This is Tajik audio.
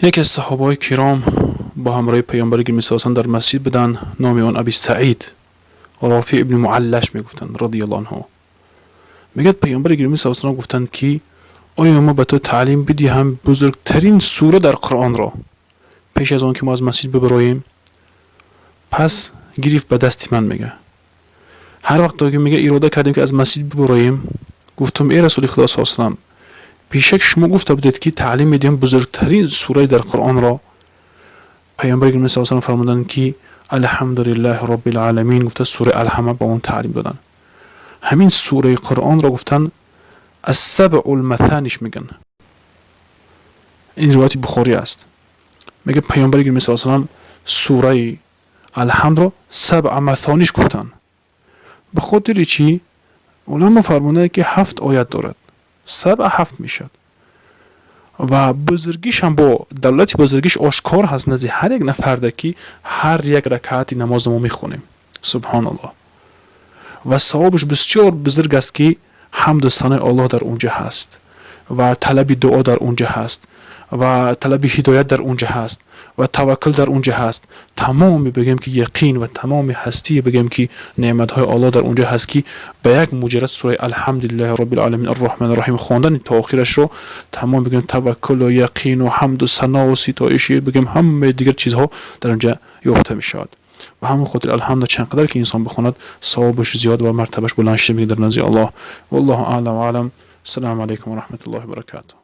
Яке аз саҳобаҳои киром бо ҳамроҳи паёмбари гиромӣ саллаллоҳу дар масҷид буданд. Номи он Аби Саид Рофеъ ибни Муаллаш мегуфтанд, радиаллоҳу анҳу. Мегӯяд, паёмбари гиромӣ саллаллоҳу гуфтанд, ки оё мо ба ту таълим бидиҳам бузургтарин сура дар Қуръонро, пеш аз он ки мо аз масҷид бибароем? Пас гирифт ба дасти ман. Мега, ҳар вақто ки, мега, ирода кардем, ки аз масҷид бибароем, гуфтум: «Эй Расули Худо саллаллоҳу салам, бешак шумо гуфта будед, ки таълим медиҳам бузургтарин сураи дар Қуръонро». Паёмбари гиромӣ саллаллоҳу салам фармуданд, ки «Алҳамдулиллаҳи роббил оламин» гуфта, сураи Алҳама ба он таълим доданд. Ҳамин сураи Қуръонро гуфтанд, Ассабъул Матаниш мегӯянд. Ин ривояти Бухорӣ аст. Мега, паёмбари гиромӣ саллаллоҳу салам сураи Алҳамдро Сабъа Матониш гуфтанд. Ба хотири чӣ? Уламо фармуданд, ки ҳафт оят дорад, сабъа ҳафт мешавад ва бузургишам бо далолати бузургиш ошкор ҳаст назди ҳар як нафарда, ки ҳар як ракаати намоза мо мехонем, субҳоналлоҳ. Ва савобаш бисёр бузург аст, ки ҳамду санои Аллоҳ дар унҷа ҳаст ва талаби дуо дар унҷа ҳаст ва талаби ҳидоят дар унҷа ҳаст ва таваккул дар унҷа ҳаст. Тамоми, бигем ки, яқин ва тамоми ҳастии, бигем ки, неъматҳои Аллоҳ дар унҷа ҳаст, ки ба як муҷаррад сураи «Алҳамдулиллаҳи роббил оламин арраҳмани раҳим» хондани то охирашро тамом, бигем, таваккулу яқину ҳамду санову ситоиши, бигем, ҳамаи дигар чизҳо дар унҷа ёфта мешавад. Ба ҳамон хотир Алҳамда чанд қадар ки инсон бихонад, савобаш зиёд ва мартабаш баланд шуда мегирад дар назди Аллоҳ. Валлоҳу аълам. Аълам. Ассалому алайкум ва раҳматуллоҳи ва баракатуҳ.